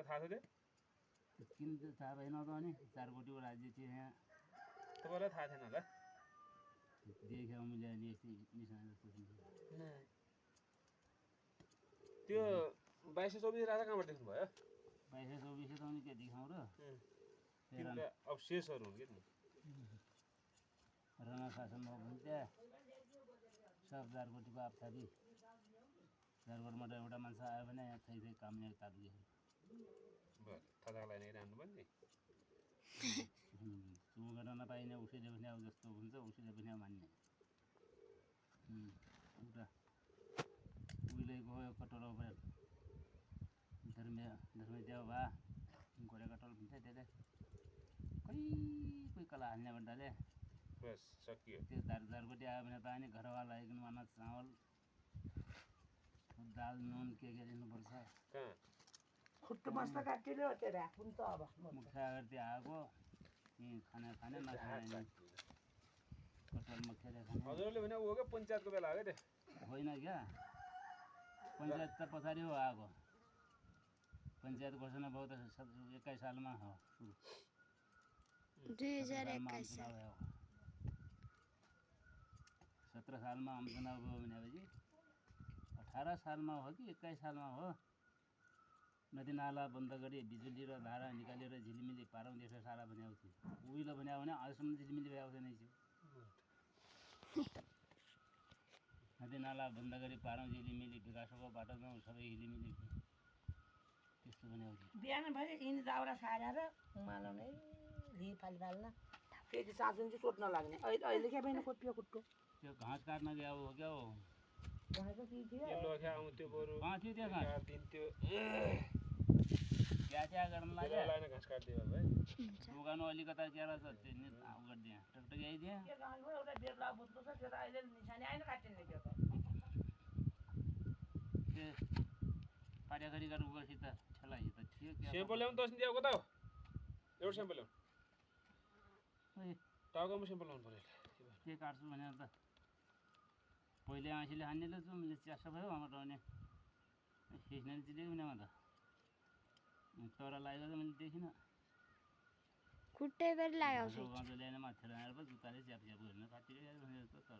थाहा छ त्यो किन चाहिँ थाहा भएन त अनि 4 कोटीको राज्य थियो यहाँ तपाईँलाई थाहा थिएन होला देख्यो मैले अनि यस्तै निशाना जस्तो थियो त्यो 2224 राजा कहाँबाट देख्नु भयो 2224 त अनि के देखाउँ र तिनका अवशेषहरू हुन् कि राणा शासनमा पनि त्यहाँ सब 4 कोटीको आपथापी 4 कोटीबाट एउटा मान्छे आयो भने यहाँ थै काम यहाँ तालुके थदालाई नै राख्नु पनि चुम गर्न नपाइने उसैले पनि अब जस्तो हुन्छ उसैले पनि मान्ने एउटा उहिलेको यो कटोरा धर्मेद्या भा गोरे कटोल भन्छ त्यसले कोही कला हाल्ने भन्नाले बस सकियो त्यो 4 कोटी आयो भने पानी घरवाला आइकन माना चामल दाल नुन के दिनुपर्छ कहाँ खुट्टो मस्त काटिलो त्यो राख्नु त अब मुखा गर्दै आएको खाना नखाने कटोल मुखियाले खाने हजुरले भने ऊ के पञ्चायतको बेला हो क्या त्यो होइन क्या पञ्चायत त पछाडि हो आएको पञ्चायत घोषणा भयो त 21 सालमा हो सुरु 2021 साल 17 सालमा आम चुनाव भयो भनेपछि 18 सालमा हो कि 21 सालमा हो नदी नाला बन्द गरी बिजुली र धारा निकालेर झिलिमिली पारौँ देश सारा बनाएको थियो उहिले बनायो भने अहिलेसम्म झिलिमिली भएको छैन नदी नाला बन्द गरी पारौँ झिलिमिली विकासको बाटो जाउँ सबै हिलिमिली त्यस्तो बनाएको थियो बिहान भए यिनी दाउरा सारेर उमालो नै ली फाल्न फेरि साँझुन चाहिँ सोध्न लाग्ने अहिले क्या बहिनी खोपियो खुट्टो त्यो घाँस काट्न गएको हो क्या हो भनेको के थियो लोख्या आउँथ्यो बरु कहाँ थियो त्यो घाँस दिन्थ्यो चिया गर्न लाग्यो घाँस काटिदियो भाइ दोकान अलिकता केरा छ त्यो नि गरिदिएँ टकटक आइदिएँ के गाउँको एउटा बेर्ला बुझ्नु छ त्यो त अहिले निशानी आइन काटिने त्यो त त्यो पार्याखरी गर्नु गएपछि त ठेलाइ त थियो क्या स्याम्पल ल्याउनु त अस्ति दिएको त एउटा स्याम्पल ल्याउनु खोइ टाउकोमा स्याम्पल ल्याउनु पर्यो के काट्छु भनेर त पहिले आँसीले हान्नेले छु मैले च्यासो भयो हाम्रो रहने खिच्ने चिलेको पनि त तर लागेको त मैले देखिनँ खुट्टै पनि लगाएको गाउँले ल्याएन माथि ल्याएर पो जुत्ताले च्याप च्याप गरेर काटिरहेको भनेर त तर